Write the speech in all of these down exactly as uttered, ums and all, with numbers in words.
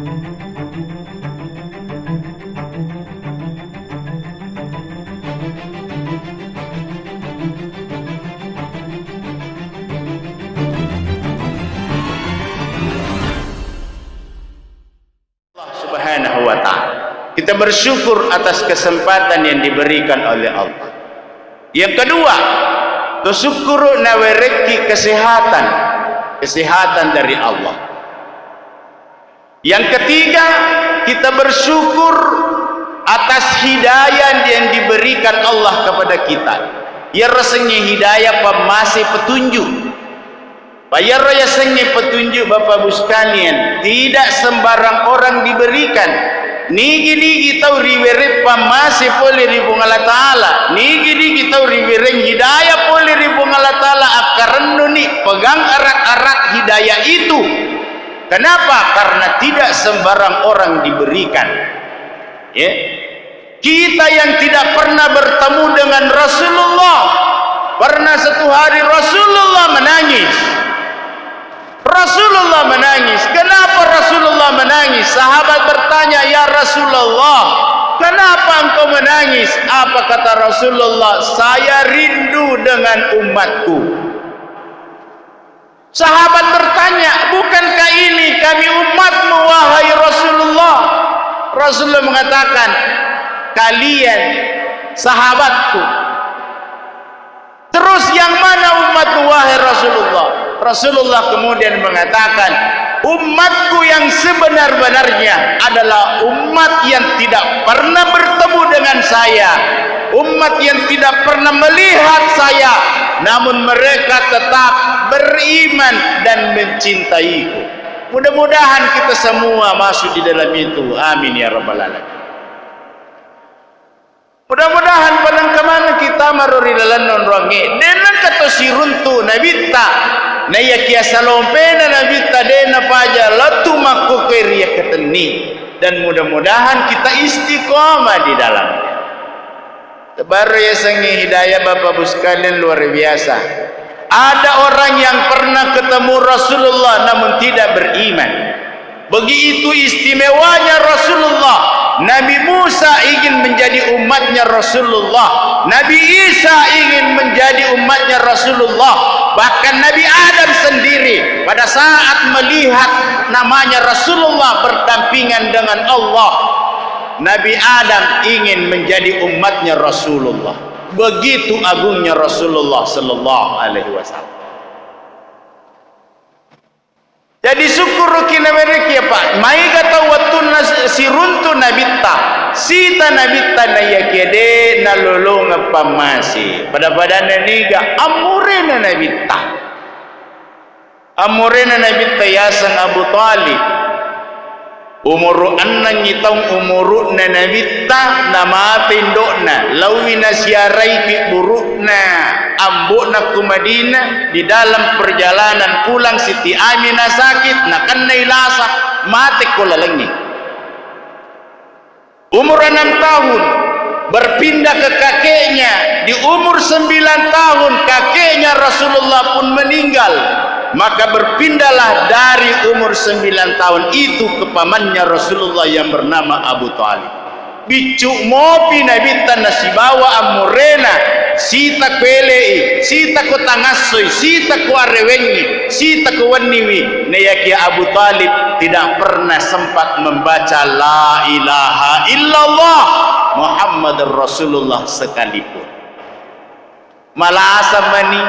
Allah Subhanahu wa Ta'ala. Kita bersyukur atas kesempatan yang diberikan oleh Allah. Yang kedua, to sukkuru nawerekki kesehatan, kesehatan dari Allah. Yang ketiga, kita bersyukur atas hidayah yang diberikan Allah kepada kita. Yang rasanya hidayah, pammase, petunjuk. Payarro yasengnge petunjuk, Bapak Ibu sekalian, tidak sembarang orang diberikan. Nigi-nigi tau riwereng pammase pole ri Puang Allah Ta'ala, nigi-nigi tau riwereng hidayah pole ri Puang Allah Ta'ala, akkarennuni pegang erat-erat hidayah itu. Kenapa? Karena tidak sembarang orang diberikan. Ya. Kita yang tidak pernah bertemu dengan Rasulullah, pernah satu hari Rasulullah menangis. Rasulullah menangis. Kenapa Rasulullah menangis? Sahabat bertanya, "Ya Rasulullah, kenapa engkau menangis?" Apa kata Rasulullah? "Saya rindu dengan umatku." Sahabat bertanya, "Bukankah ini kami umatmu, wahai Rasulullah?" Rasulullah mengatakan, "Kalian sahabatku." "Terus yang mana umatmu, wahai Rasulullah?" Rasulullah kemudian mengatakan, "Umatku yang sebenar-benarnya adalah umat yang tidak pernah bertemu dengan saya, umat yang tidak pernah melihat saya, namun mereka tetap beriman dan mencintaiku." Mudah-mudahan kita semua masuk di dalam itu. Amin ya rabbal alamin. Mudah-mudahan pada engka maneng kita maro ri lalenna onroangnge. Dennengka to siruntu nabitta. Naiyakia salompena nabitta de napaja lettu makkokkoe ri yakkatenni. Dan mudah-mudahan kita istiqomah di dalamnya. Baru yasengnge hidayah, Bapak Ibu sekalian, luar biasa. Ada orang yang pernah ketemu Rasulullah namun tidak beriman. Begitu istimewanya Rasulullah. Nabi Musa ingin menjadi umatnya Rasulullah. Nabi Isa ingin menjadi umatnya Rasulullah. Bahkan Nabi Adam sendiri pada saat melihat namanya Rasulullah berdampingan dengan Allah, Nabi Adam ingin menjadi umatnya Rasulullah. Begitu agungnya Rasulullah sallallahu alaihi wasallam. Jadi sukkuruki nawerekki, Pak. Maega tau wettunna siruntu nabitta, sita nabitta naiyakia de nalolongeng pammase. Pada-padanna niga ammurena nabitta. Ammurena nabitta yaseng Abu Thalib. Umuru ennengngi taung umuru'na nabitta, namate indo'na, laowi nasiarai pibburu'na ambo'na ku Madinah. Di dalam perjalanan pulang, Siti Aminah sakit, nakennai lasa, mate ko lalengnge. Umur enam tahun, berpindah ke kakeknya. Di umur sembilan tahun, kakeknya Rasulullah pun meninggal. Maka berpindahlah dari umur sembilan tahun itu ke pamannya Rasulullah yang bernama Abu Thalib. Biccu mopi nabitta nasibawa ammurena, sita ko ele'i, sita ko tangassoi, sita ko arewengngi, sita ko wenniwi, naiyakia Abu Thalib tidak pernah sempat membaca la ilaha illallah Muhammadur Rasulullah sekalipun. Malasa mani,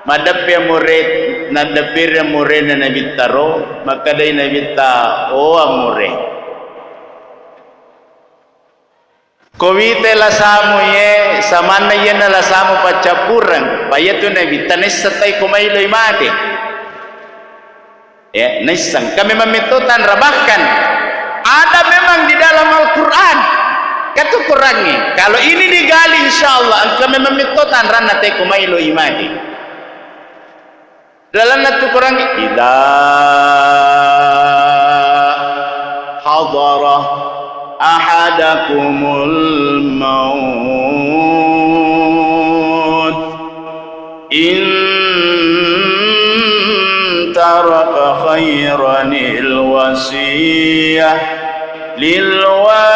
maddeppe amure-, naddepperi amurena nabitta ro, makkedai nabitta, "O amure, ko wita lasamu ye, samanna iyena lasamu paccappureng, pa iyatu nabitta naisseng tai ko mailoi mate." Ya, naisseng. Engka memang metto tanra. Bahkan ada memang di dalam Al-Quran. Katu Qurannya, kalau ini digali, insya Allah engka memang metto tanranna te ko mailoi mate. Dalam tu Quran, "Idza hadara ahadakumul maut, in taraka khairanil الوصية للوالدين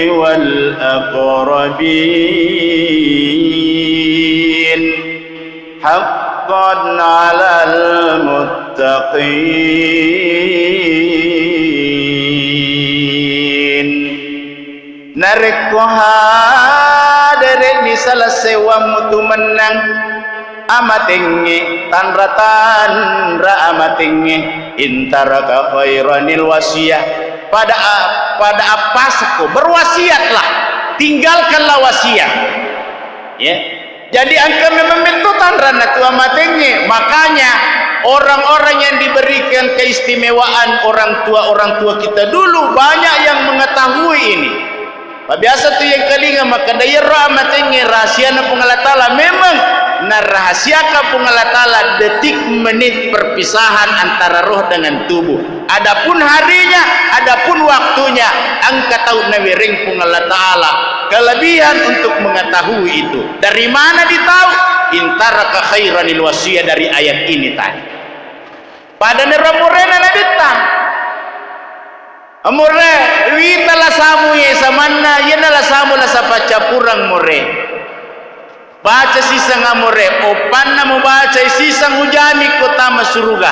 والأقربين حقا على المتقين. Narekko hadere'ni sala sewammu tu mennang amatengnge, tanra-tanra amatengnge, intaraka khairanil wasiyah. Pada, pada appasekko, berwasiatlah, tinggalkanlah wasiat. Ya. Jadi engka memang metto tanranna tu amatengnge. Makanya orang-orang yang diberikan keistimewaan orang tua-orang tua kita dulu banyak yang mengetahui ini. Mabiasa tu yang kalinga makkeda iyaro amatengnge rahasiana Puang Allah Taala. Memang narahasiakan Puang Allah Taala detik menit perpisahan antara roh dengan tubuh. Adapun harinya, adapun waktunya, engka tau nawereng Puang Allah Taala kelebihan untuk mengetahui itu. Dari mana ditau? Intaraka khairanil wasiyah, dari ayat ini tadi. Pada nero murena Nabitta. Amure, wita la samu ye samanna, iyana la samu la sapaccappureng more. Baca siseng amore, oppanna mubacai siseng ujami ko tama suruga.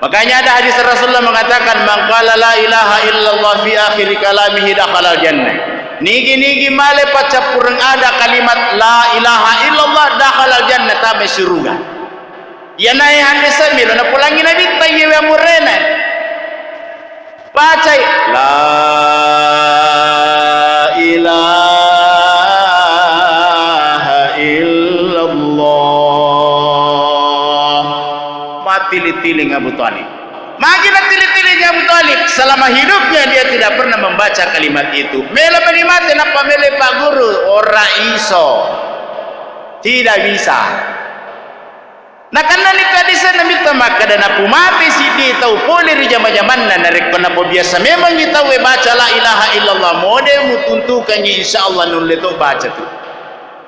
Makanya ada hadis Rasulullah mengatakan, "Man qala la ilaha illallah fi akhir kalamihi dakhalal jannah." Nigi-nigi male paccappureng ada kalimat la ilaha illallah dakhalal jannah, tama suruga. Iyanae hande semmi lo napulangi Nabitta iyewe amurena. Bacai, "La ilaha illallah." Mattili-tiling Abu Thalib. Magi nattili-tiling Abu Thalib? Selama hidupnya dia tidak pernah membaca kalimat itu. Melo mani mate nappa melo pagguru, ora iso. Tidak bisa. Nakennani tu hadise Nabitta makkeda, napumate siddi tau pole ri jama-jamanna, narekko napobiasa memangngi tauwe baca la ilaha illallah, mode mutuntukangngi, insya Allah nulle to baca tu.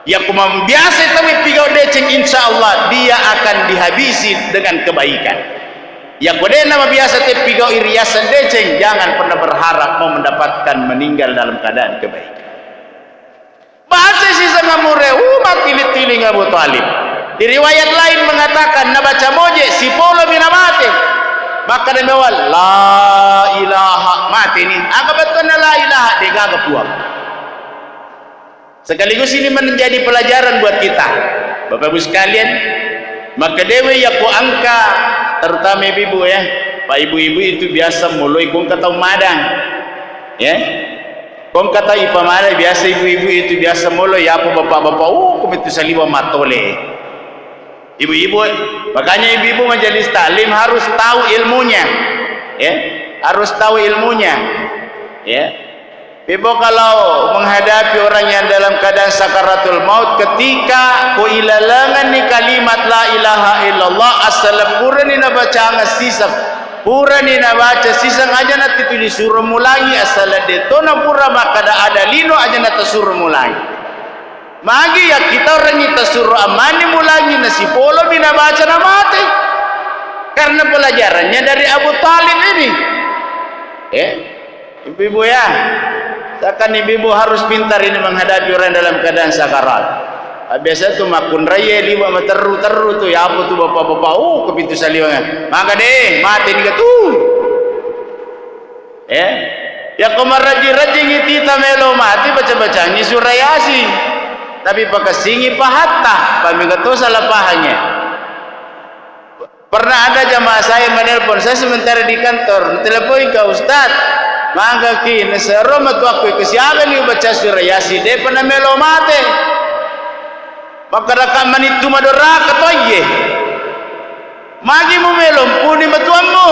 Yakko mabiasa tauwe pigau deceng, insya Allah dia akan dihabisi dengan kebaikan. Yakko de'na mabiasa te pigau iriasan deceng, jangan pernah berharap mau mendapatkan meninggal dalam keadaan kebaikan. Baca siseng amure, uh, mattili-tiling Abu Thalib. Di riwayat lain mengatakan, nabaca moje, sipolomi namate. Makkeda mewa, "La ilaha," mateni. Aga bettuanna la ilaha, degaga Puang. Sekaligus ini menjadi pelajaran buat kita. Bapak Ibu sekalian, makkedawe yakko engka, terutama ibu-ibu ya. Pak ibu-ibu itu biasa moloi ko engka tau madang. Ya. Ko engka tau ipamada biasa ibu-ibu itu biasa molo, ya apa bapak-bapak, uh, kumitu saliweng matole. Ibu-ibu, makanya ibu-ibu majelis taklim harus tahu ilmunya. Ya, harus tahu ilmunya. Ya. Ibu kalau menghadapi orang yang dalam keadaan sakaratul maut, ketika ko ilalengenni kalimat la ilaha illallah, asal purani nabacang siseng. Purani nabaca siseng aja natitu disuro mulangi, asal de to napura makkada ada lino aja natasuro mulangi. Magi yakkita orang tasuro ammani mulangi nasipolomi nabaca namate. Karena pelajarannya dari Abu Thalib ini. Eh, ibu-ibu ya. Seakan ibu-ibu harus pintar ini menghadapi orang dalam keadaan sakarat. Ah, biasa tu makkunraie liwa materru-terru tu, ya apa tu bapak-bapak, oh, kepitu saliwangan. Maka deh, mati ni tu. Eh? Ya ko marajing-rajingi tita melo mati, baca-bacangi surah Yasin. Tapi pakessingi pahatta, pamega to salah pahannya. Pernah ada jamaah saya menelpon, saya sementara di kantor, telepon ke Ustaz, mangkaki, nasero matu aku, kesiaga ni baca surah Yasin, de pernah melo mate. Makkedaka manittu madoraka toiye. Magi mumelo mpuni matuammu?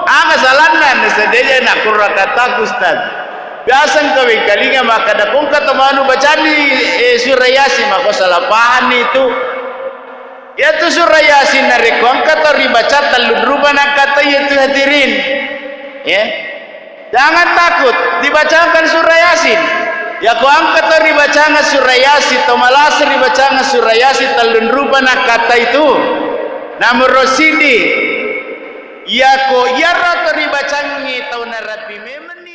Aga salanna, naseddie nakkurra kataku, Ustaz. Biasa engka wengkalinga makkeda, ko engka to manu bacani, eh, surah Yasin, mako salah pahanni tu. Iyatu surah Yasin narekko engka to ribaca tellung rupa nakkatai iyatu hadirin. Ya. Jangan takut, dibacakan surah Yasin. Yako engka to ribacakan surah Yasin, to malasa ribacakan surah Yasin tellung rupa nakkatai tu. Nomoro siddi, Iyako iyaro to ribacangnge tau narappi memenni